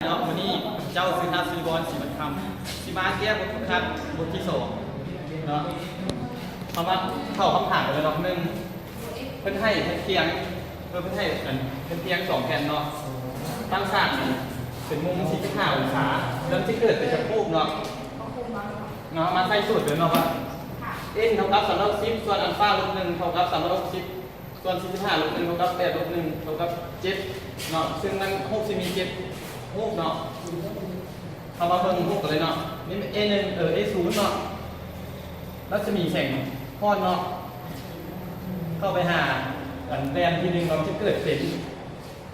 ເນາະ ມື້ນີ້ເຈົ້າຊື່ ທ້າວ ສິລິວອນ ສີວັນຄຳ ຊິມາແກ້ບົດຝຶກຫັດບົດທີສອງເນາະ. ເຮົາມາເຂົ້າຄຳຖາມກັນເລີຍເນາະ. ໜຶ່ງ ເພິ່ນໃຫ້ແຜ່ນພຽງ ເອີ ເພິ່ນໃຫ້ອັນແຜ່ນພຽງສອງແຜ່ນເນາະ ຕັ້ງສາກເປັນມຸມສີ່ສິບຫ້າອົງສາ ແລ້ວມັນຊິເກີດເປັນຈັກຮູບເນາະ. ເນາະ ມາໃສ່ສູດເດີເນາະ ວ່າ n ເທົ່າກັບສາມຮ້ອຍຫົກສິບ ສ່ວນອາລຟາລົບໜຶ່ງເທົ່າກັບສາມຮ້ອຍຫົກສິບ ສ່ວນສີ່ສິບຫ້າລົບໜຶ່ງເທົ່າກັບແປດ ລົບໜຶ່ງເທົ່າກັບເຈັດເນາະ. ເຊິ່ງມັນຮູບຊິມີເຈັດຮູບເນາະ. ເຮົາມາເບິ່ງຮູບກັນເລີຍເນາະ. ນີ້ ເອໜຶ່ງ ເອີ ເອສູນເນາະ ລັດສະໝີແສງຮ້ອນເນາະ ເຂົ້າໄປຫາອັນແວ່ນທີໜຶ່ງເນາະ ຈະເກີດເປັນ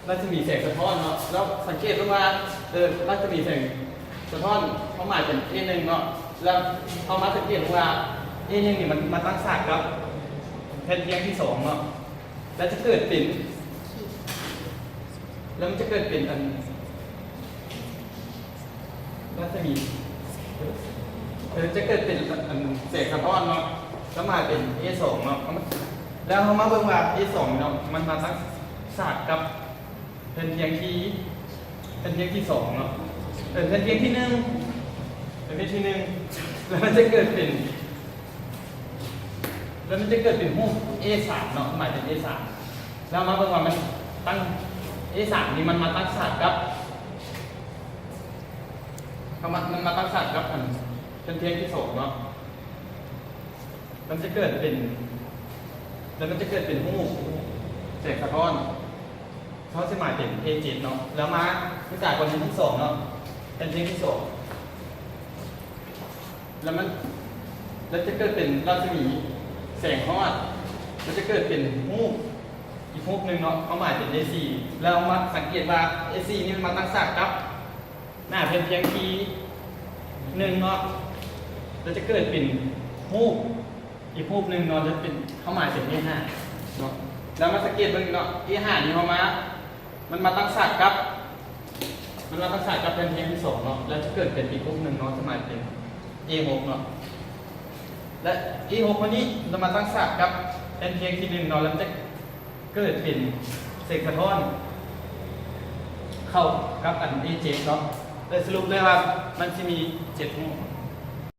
ລັດສະໝີແສງສະທ້ອນເນາະ. ແລ້ວສັງເກດເບິ່ງວ່າ ເອີ ລັດສະໝີແສງສະທ້ອນ ຄວາມໝາຍເປັນ ເອໜຶ່ງເນາະ. ແລ້ວເຮົາມາສັງເກດເບິ່ງວ່າ ເອໜຶ່ງນີ້ມັນມາຕັ້ງສາກກັບແຜ່ນພຽງທີສອງເນາະ ແລ້ວຈະເກີດເປັນ ແລ້ວມັນຈະເກີດເປັນອັນ ລັດສະໝີ ເອີ ຈະເກີດເປັນອັນແສງສະທ້ອນເນາະ ຄວາມໝາຍເປັນ ເອສອງເນາະ. ແລ້ວເຮົາມາເບິ່ງວ່າ ເອສອງເນາະ ມັນມາຕັ້ງສາກກັບ ແຜ່ນພຽງທີ ແຜ່ນພຽງທີສອງເນາະ ເອີ ແຜ່ນພຽງທີໜຶ່ງ ແຜ່ນພຽງທີໜຶ່ງ ແລ້ວມັນຈະເກີດເປັນ ແລ້ວມັນຈະເກີດເປັນຮູບ ເອສາມເນາະ ໝາຍເປັນ ເອສາມ. ແລ້ວມາເບິ່ງວ່າມັນຕັ້ງ ເອສາມນີ້ມັນມາຕັ້ງສາກກັບ ເຂົ້າມາ ມັນມາຕັ້ງສາກກັບອັນ ແຜ່ນພຽງທີສອງເນາະ ແລ້ວມັນຈະເກີດເປັນ ແລ້ວມັນຈະເກີດເປັນຮູບແສງສະທ້ອນ ເຮົາຊິໝາຍເປັນ ເອເຈັດເນາະ. ແລ້ວມາສຶກສາກ່ອນແຜ່ນທີສອງເນາະ ແຜ່ນພຽງທີສອງ ແລ້ວມັນ ແລ້ວຈະເກີດເປັນລັດສະໝີແສງຮອດ ແລ້ວຈະເກີດເປັນຮູບອີກຮູບໜຶ່ງເນາະ ເຮົາໝາຍເປັນ ເອສີ່. ແລ້ວມາສັງເກດວ່າ ເອສີ່ນີ້ມັນມາຕັ້ງສາກກັບ ໜ້າແຜ່ນພຽງທີໜຶ່ງເນາະ ແລ້ວຈະເກີດເປັນຮູບອີກຮູບໜຶ່ງເນາະ ຈະເປັນ ເຮົາໝາຍເປັນ ເອຫ້າເນາະ. ແລ້ວມາສັງເກດເບິ່ງເນາະ ເອຫ້ານີ້ເຮົາມາ ມັນມາຕັ້ງສາກກັບ ມັນມາຕັ້ງສາກກັບແຜ່ນພຽງທີສອງເນາະ ແລ້ວຈະເກີດເປັນອີກຮູບໜຶ່ງເນາະ ຈະໝາຍເປັນ ເອຫົກເນາະ. ແລະ ເອຫົກຕົວນີ້ ມັນມາຕັ້ງສາກກັບແຜ່ນພຽງທີໜຶ່ງເນາະ ແລ້ວມັນຈະ ເກີດເປັນແສງສະທ້ອນເຂົ້າກັບອັນ ເອເຈັດເນາະ ແລະ ສະຫຼຸບໄດ້ວ່າມັນຊິມີເຈັດຮູບ